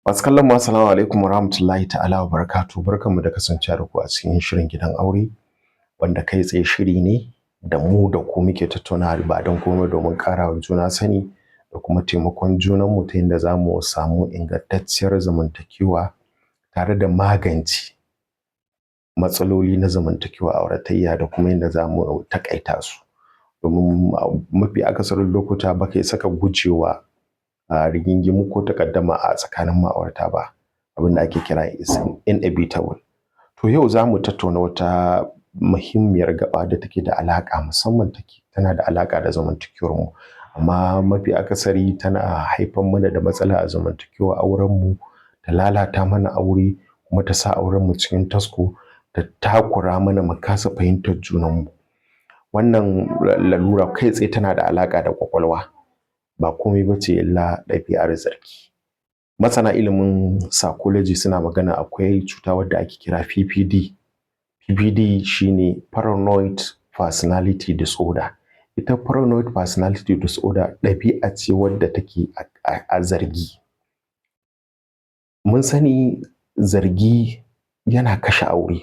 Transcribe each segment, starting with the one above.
Masu kallon mu, assalamu alaikum warahmatullahi ta'ala wa barakatuh. Barkanmu da kasancewa da ku a cikin shirin Gidan Aure, wanda kai tsaye shiri ne da mu da ku muke tattaunawa ba don komai domin ƙara wa juna sani da kuma taimakon junanmu ta yadda za mu samu ingantacciyar zamantakewa tare da magance matsaloli na zamantakewa auratayya, da kuma yadda za mu taƙaita su. Domin mafi akasarin lokuta baka isa ka gujewa rigingimu ko takaddama a tsakanin ma'aurata ba, abin da ake kira is inevitable. To, yau za mu tattauna wata muhimmiyar gaɓa da take da alaƙa, musamman take tana da alaƙa da zamantakewar mu, amma mafi akasari tana haifar mana da matsala a zamantakewar auren mu, ta lalata mana aure, kuma ta sa auren mu cikin tasko, ta takura mana mu kasa fahimtar junan mu. Wannan lalura kai tsaye tana da alaƙa da ƙwaƙwalwa, ba komai bace illa ɗabi'ar zargi. Masana ilimin psychology suna magana akwai cuta wadda ake kira PPD. PPD shine paranoid personality disorder. Ita paranoid personality disorder ɗabi'a ce wadda take a zargi. Mun sani zargi yana kashe aure,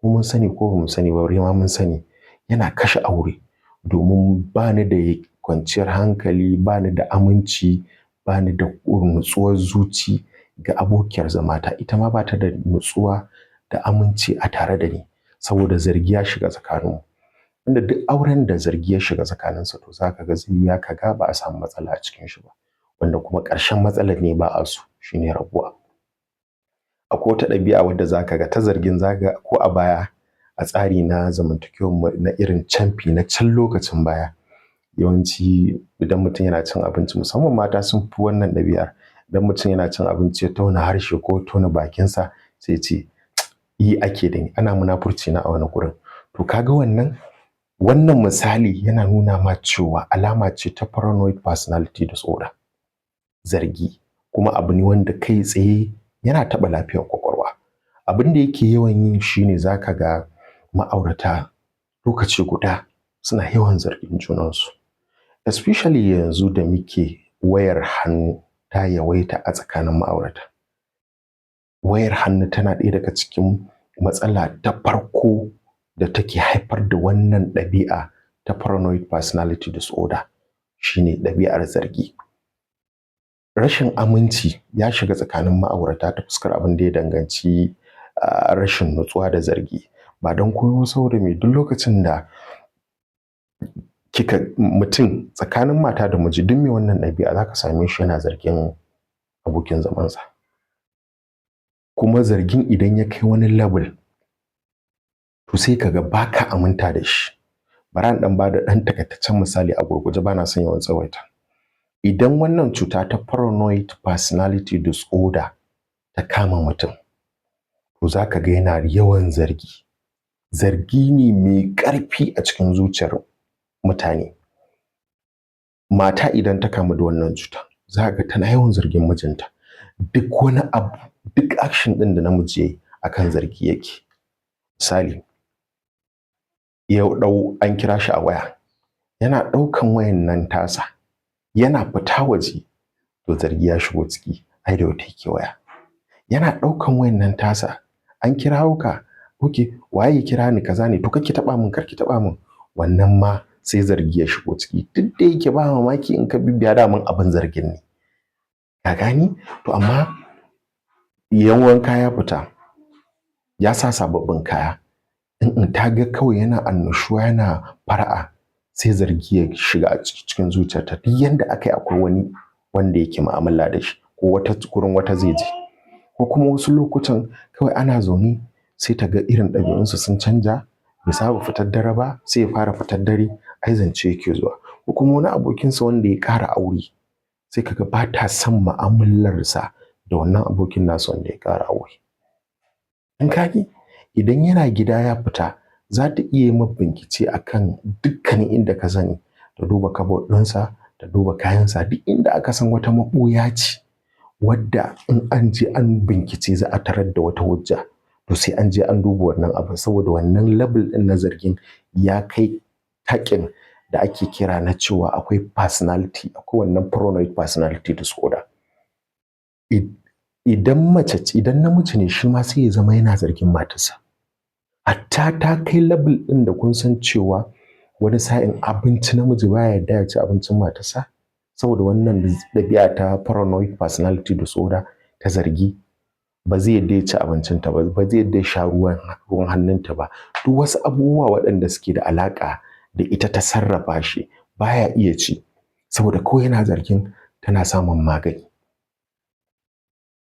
ko mun sani ko bamu sani ba, bari ma mun sani yana kashe aure, domin bani da kwanciyar hankali, bani da aminci, bani da nutsuwar zuci ga abokiyar zamata, ita ma bata da nutsuwa da aminci a tare da ni, saboda zargi ya shiga tsakaninmu. Wanda duk auren da zargi ya shiga tsakaninsa, to zaka ga zai yi wuya ka ga ba a samu matsala a cikin shi ba, wanda kuma ƙarshen matsalar ne ba a so, shine rabuwa. Akwai wata ɗabi'a wadda zaka ga ta zargin, zaka ga ko a baya a tsari na zamantakewar mu na irin camfi na can lokacin baya, yawanci idan mutum yana cin abinci, musamman mata sun fi wannan ɗabi'ar, idan mutum yana cin abinci ya tauna harshe ko tauna bakinsa, sai ce yi ake da ni, ana munafurci na a wani gurin. To, kaga wannan misali yana nuna ma cewa alama ce ta paranoid personality disorder. Zargi kuma abu ne wanda kai tsaye yana taɓa lafiyar ƙwaƙwalwa. Abin da yake yawan yi shine zaka ga ma'aurata lokaci guda suna yawan zargin junansu, especially yanzu da muke wayar hannu ta yawaita a tsakanin ma'aurata. Wayar hannu tana ɗaya daga cikin matsala ta farko da take haifar da wannan ɗabi'a ta paranoid personality disorder, shine ɗabi'ar zargi. Rashin aminci ya shiga tsakanin ma'aurata ta fuskar abin da ya danganci rashin nutsuwa da zargi, ba don komai ba saboda me? Duk lokacin da kika mutum tsakanin mata da miji, duk mai wannan ɗabi'a zaka same shi yana zargin abokin zamansa. Kuma zargin idan ya kai wani level, to sai kaga baka aminta da shi. Bara in ɗan bada ɗan takaitaccen misali a gurguje, bana son yawan tsawaita. Idan wannan cuta ta paranoid personality disorder ta kama mutum, to zaka ga yana yawan zargi. Zargi ne mai ƙarfi a cikin zuciyar mutane. Mata idan ta kamu da wannan cuta, zaka ga tana yawan zargin mijinta. Duk wani abu, duk action ɗin da namiji yayi, akan zargi yake. Misali, ya ɗau an kira shi a waya, yana ɗaukan wayan nan tasa yana fita waje, to zargi ya shigo ciki, ai da wata yake waya. Yana ɗaukan wayan nan tasa, an kirawo ka, okay, waye ya kira ni? Kaza ne, to kar ki taɓa min, kar ki taɓa min. Wannan ma sai zargi ya shigo ciki, duk da yake ba mamaki in ka bibiya daman abin zargin ne, ka gane? To, amma yan wanka ya fita ya sa sababbin kaya, in ta ga kawai yana annashuwa, yana fara'a, sai zargi ya shiga a cikin zuciyarta, duk yanda aka yi akwai wani wanda yake mu'amala da shi, ko wata gurin wata zai je. Ko kuma wasu lokutan kawai ana zaune sai ta ga irin ɗabi'unsa sun canja, bai saba fitar dare ba, sai ya fara fitar dare, ai zance yake zuwa. Ko kuma wani abokinsa wanda ya ƙara aure, sai kaga ba ta son mu'amalarsa da wannan abokin nasa wanda ya ƙara aure. In ka idan yana gida ya fita, za ta iya yi bincike akan dukkanin inda ka sani, ta duba cupboard ɗinsa, ta duba kayansa, duk inda aka san wata maɓoya ce wadda in an je an bincike za a tarar da wata hujja, to sai an je an duba wannan abin, saboda wannan level ɗin na zargin ya kai taƙin da ake kira na cewa akwai personality, akwai wannan paranoid personality disorder. Idan mace ce, idan namiji ne shi ma sai ya zama yana zargin matarsa. Hatta ta kai level ɗin da kun san cewa wani sa'in abinci namiji baya yarda ya ci abincin matarsa saboda wannan ɗabi'a ta paranoid personality disorder ta zargi. Ba zai yarda ya ci abincinta ba, ba zai yarda ya sha ruwan hannunta ba. Duk wasu abubuwa waɗanda suke da alaƙa da ita ta sarrafa shi baya iya ci, saboda kawai yana zargin tana samun magani.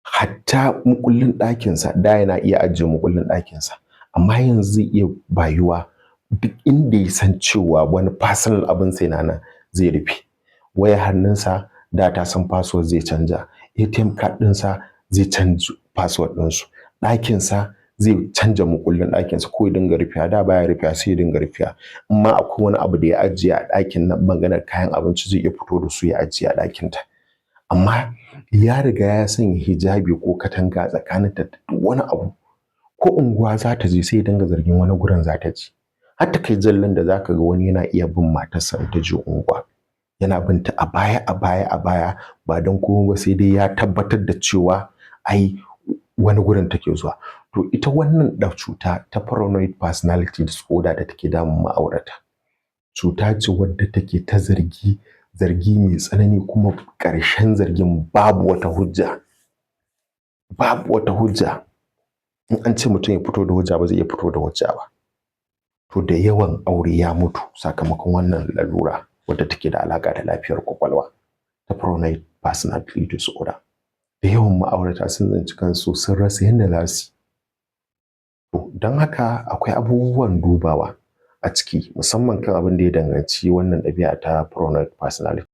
Hatta mukullin ɗakinsa, da yana iya ajiye mukullin ɗakinsa, amma yanzu zai iya bayuwa duk inda ya san cewa wani personal abinsa yana nan, zai rufe. Wayar hannunsa da ta san password, zai canja. ATM card ɗinsa zai canza password ɗinsu. Ɗakinsa zai canja mukullin ɗakinsa ko ya dinga rufewa. Da baya rufewa, sai ya dinga rufewa. In ma akwai wani abu da ya ajiye a ɗakin na maganar kayan abinci, zai iya fito da su ya ajiye a ɗakinta. Amma ya riga ya sanya hijabi ko katanga tsakaninta da duk wani abu. Ko unguwa za ta je, sai ya dinga zargin wani gurin za ta je. Har ta kai jallin da zaka ga wani yana iya bin matarsa in ta je unguwa, yana bin ta a baya, a baya, a baya, ba don komai ba sai dai ya tabbatar da cewa ai wani gurin take zuwa. To, ita wannan da cuta ta paranoid personality disorder da take damun ma'aurata, cuta ce wadda take ta zargi, zargi mai tsanani, kuma ƙarshen zargin babu wata hujja, babu wata hujja. In an ce mutum ya fito da hujja, ba zai iya fito da hujja ba. To, da yawan aure ya mutu sakamakon wannan lalura wadda take da alaƙa da lafiyar ƙwaƙwalwa ta paranoid personality disorder. Da yawan ma'aurata sun tsinci kansu sun rasa yadda za su yi. To, don haka akwai abubuwan dubawa a ciki, musamman kan abin da ya danganci wannan ɗabi'a ta paranoid personality.